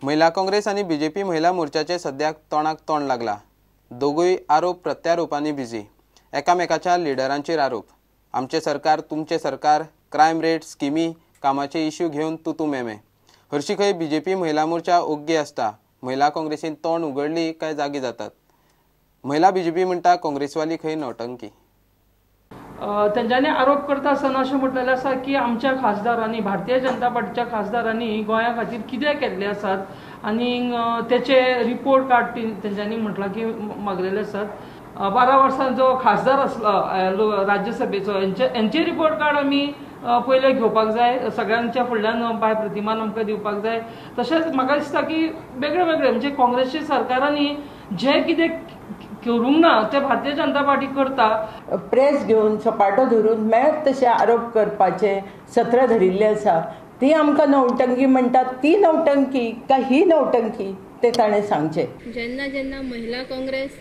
महिला काँग्रेस आनी बीजेपी महिला मोर्चाचे सद्याक तोंडाक तोंड लागला. दोगूय आरोप प्रत्यारोपांनी बिजी. एकामेकाच्या लिडरांचेर आरोप. आमचे सरकार तुमचे सरकार, क्रायम रेट, स्किमी, कामाचे इश्यू घेवन तुतू मेमे. हरशी खंय बीजेपी महिला मोर्चा ओग्गी आसता. महिला काँग्रेसीन तोंड उगडली काय जागी जातात. महिला बीजेपी म्हणटा काँग्रेसवाली खंय नौटंकी. तेंच्यांनी आरोप करता आसतना अशें म्हटलेलें आसा की आमच्या खासदारांनी, भारतीय जनता पार्टीच्या खासदारांनी गोंया खातीर कितें केल्लें आसात आनी तेचे रिपोर्ट कार्ड तेंच्यांनी म्हटलां की मागलेले आसात. 12 वर्सां जो खासदार आसलो राज्यसभेचो हेंचे रिपोर्ट कार्ड आमी पयले घेवपाक जाय, सगळ्यांच्या फुडल्यान बाय प्रतिमान आमकां दिवपाक जाय. तशेंच म्हाका दिसता की वेगळे वेगळे म्हणजे काँग्रेसच्या सरकारांनी जें कितें करूंक ना तें भारतीय जनता पार्टी करता. प्रेस घेवन सपाटो धरून मेळत तशे आरोप करपाचे सत्र धरिल्ले आसा. ती आमकां नौटंकी म्हणटात, ती नौटंकी काय ही नौटंकी ते ताणें सांगचें. जेन्ना जेन्ना महिला काँग्रेस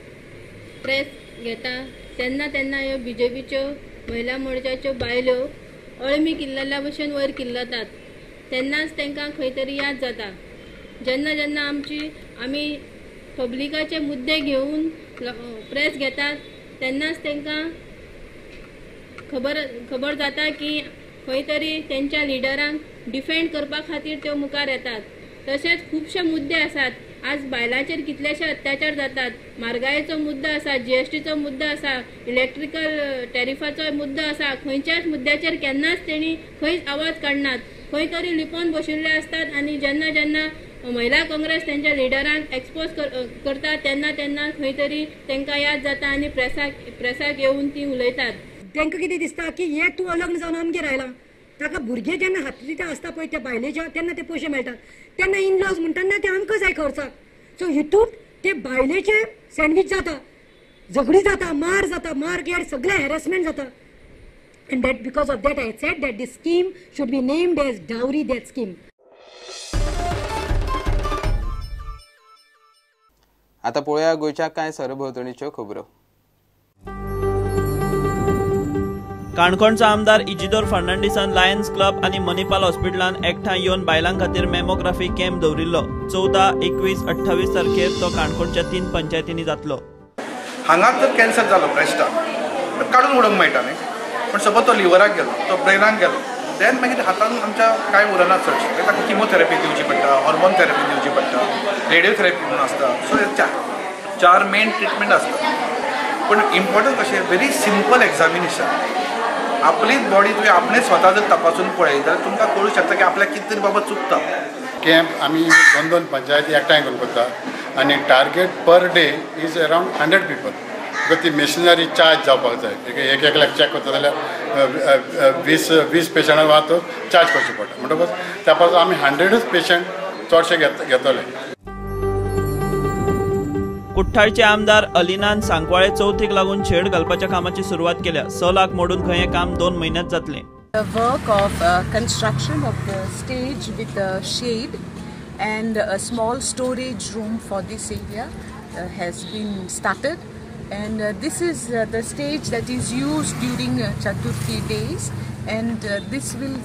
प्रेस घेता तेन्ना तेन्ना ह्यो बीजेपीच्यो महिला मोर्चाच्यो बायल्यो अळमी किल्लल्या भशेन वयर किल्लतात. तेन्नाच तांकां खंय तरी याद जाता. जेन्ना जेन्ना आमी पब्लिकाचे मुद्दे घेवन प्रेस घेतात तेन्नाच तांकां खबर जाता की खंय तरी तेंच्या लिडरांक डिफेंड करपा खातीर त्यो मुखार येतात. तशेंच खुबशे मुद्दे आसात. आज बायलांचेर कितलेशे अत्याचार जातात. म्हारगायेचो मुद्दो आसा, जीएसटीचो मुद्दो आसा, इलेक्ट्रिकल टॅरिफाचो मुद्दो आसा. खंयच्याच मुद्द्याचेर केन्नाच तेणी खंयच आवाज काडनात, खंय तरी लिपोवन बशिल्ले आसतात. आनी जेन्ना जेन्ना महिला काँग्रेस तेंच्या लिडरांक एक्सपोज करता तेन्ना तेन्ना खंय तरी तांकां याद जाता आनी प्रेसाक येवन ती उलयतात. तांकां कितें दिसता की हे तूं लग्न जावन आमगेर आयला, ताका भुरगें जेन्ना हातीं आसता पळय त्या बायलेच्या तेन्ना ते पयशे मेळटात, तेन्ना इनलॉज म्हणटा तेन्ना ते आमकां जाय खर्चाक. सो हितूंत ते बायलेचे सँडवीच जाता, झगडी जाता, मार जाता, मार गेर सगळें हॅरेसमेंट जाता. And that because of that I said that this scheme should be named as dowry death scheme. आता पळोवया गोंयच्या कांय सरभोंवतणीच्यो खबरो. काणकोणचो आमदार इजिदोर फर्नांडीसान लायन्स क्लब आनी मणिपाल हॉस्पिटलान एकठांय येवन बायलां खातीर मेमोग्राफी कॅम्प दवरिल्लो. 14, 21, 28 तारखेर तो काणकोणच्या 3 पंचायतींनी जातलो. हांगा जर कॅन्सर जालो ब्रेस्टाक काडून उडोवंक मेळटा न्ही, पूण सपोज तो लिवराक गेलो, तो ब्रेनाक गेलो, देन मागीर हातान आमच्या कांय उरना चडशें. ताका किमोथेरपी दिवची पडटा, हॉर्मोन थेरपी दिवची पडटा, रेडियोथेरपी म्हणून आसता. सो चार मेन ट्रिटमेंट आसता. पूण इम्पॉर्टंट कशें, व्हेरी सिंपल एग्जामिनेशन. आपलीच बॉडी तुवें आपणें स्वता जर तपासून पळयत जाल्यार तुमकां कळूं शकता की आपल्याक कितें तरी बाबा चुकता. कॅम्प आमी 2-2 पंचायती एकठांय करून करता आनी target per day is around 100 people. Because ती मशिनरी चार्ज जावपाक जाय. एक एकल्याक चॅक करता जाल्यार 20 पेशंटाक वातो चार्ज करचें पडटा. म्हणटकच त्या पासून आमी 100 पेशंट चडशे घेतले. कुठ्ठाळचे आमदार अलिनान सांकवाळे चौथीक लागून शेड घालपाच्या कामाची सुरवात केल्या. 6 लाख मोडून खंय हें काम 2 म्हयन्यांत जातलें. The work of construction of the stage with a shade and a small storage room for this area has been started, and this is the stage that is used during Chaturthi days, and this will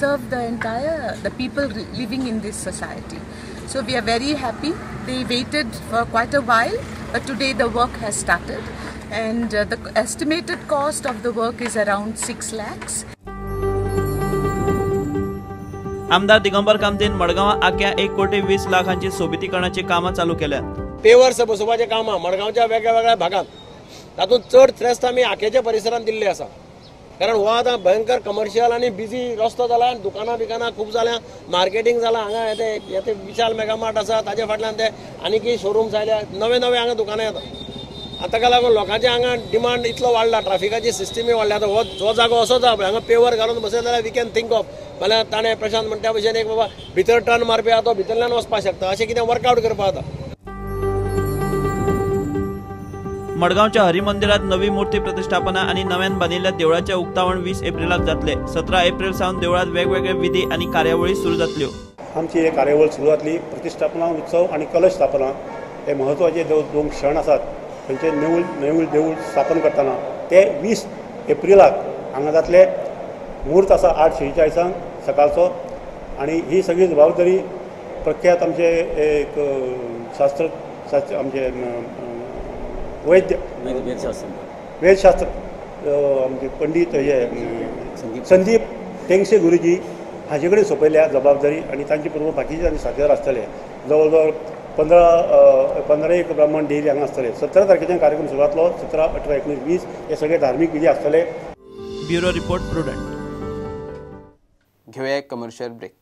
serve the entire the people living in this society. So we are very happy. They waited for quite a while, but today the work has started, and the estimated cost of the work is around 6 lakhs. आमदार दिगंबर कामतीन मडगांवां आख्या 1,20 लाखांची सोबितीकरणाची कामां चालू केल्यात. Pavers बसोवपाचें कामां मडगांवच्या वेगळ्या भागांत, तातूंत चड थ्रेस्ट आमी आकेच्या परिसरांत दिल्ले आसा. कारण हो आतां भयंकर कमर्शियल आनी बिजी रस्तो जाला, दुकानां बिकानां खूब जाल्या, मार्केटींग जालां. हांगा हे ते विशाल मेगामार्ट आसा, ताजे फाटल्यान ते आनीकय शोरूम्स आयल्या, नवे नवे हांगा दुकानां येता. आतां ताका लागून लोकांचे हांगा डिमांड इतलो वाडला, ट्राफिकाची सिस्टमूय वाडल्या. आतां हो जो जागो असोच आहा पळय, हांगा पेवर घालून बसयले जाल्यार we can think of, जाल्यार ताणें प्रशांत म्हणटा भशेन एक बाबा भितर टर्न मारपी आहा तो भितरल्यान वचपाक शकता, अशें कितें वर्कआवट करपाक जाता. मडगांवच्या हरिमंदिरात नवी मूर्ती प्रतिष्ठापना आनी नव्यान बांदिल्ल्या देवळाचें उक्तावण 20 एप्रिलाक जातले. 17 एप्रिल सावन देवळात वेगवेगळे विधी आनी कार्यावळी सुरू जातल्यो. आमची ही कार्यावळ सुरू जातली. प्रतिष्ठापना उत्सव आनी कलश स्थापना हे म्हत्वाचे दोन क्षण आसात. थंयचे नेवूळ देवूळ स्थापन करतना ते 20 एप्रिलाक हांगा जातले. म्हूर्त आसा 8:46 सकाळचो आनी ही सगळी जबाबदारी प्रख्यात आमचे एक शास्त्र आमचे वैद्य वेदशास्त्र आमचे पंडीत हे संदीप टेंगसे गुरुजी हाजे कडेन सोंपयल्या जबाबदारी आनी तांचे बरोबर बाकीचे आनी साथीदार आसतले. जवळ जवळ 15 एक ब्राह्मण डेली हांगा आसतले. 17 तारखेच्यान कार्यक्रम सुरू जातलो. 17, 18, 19, 20 हे सगळे धार्मीक विधी आसतले. Bureau report, Prudent. घेवया एक कमर्शियल ब्रेक.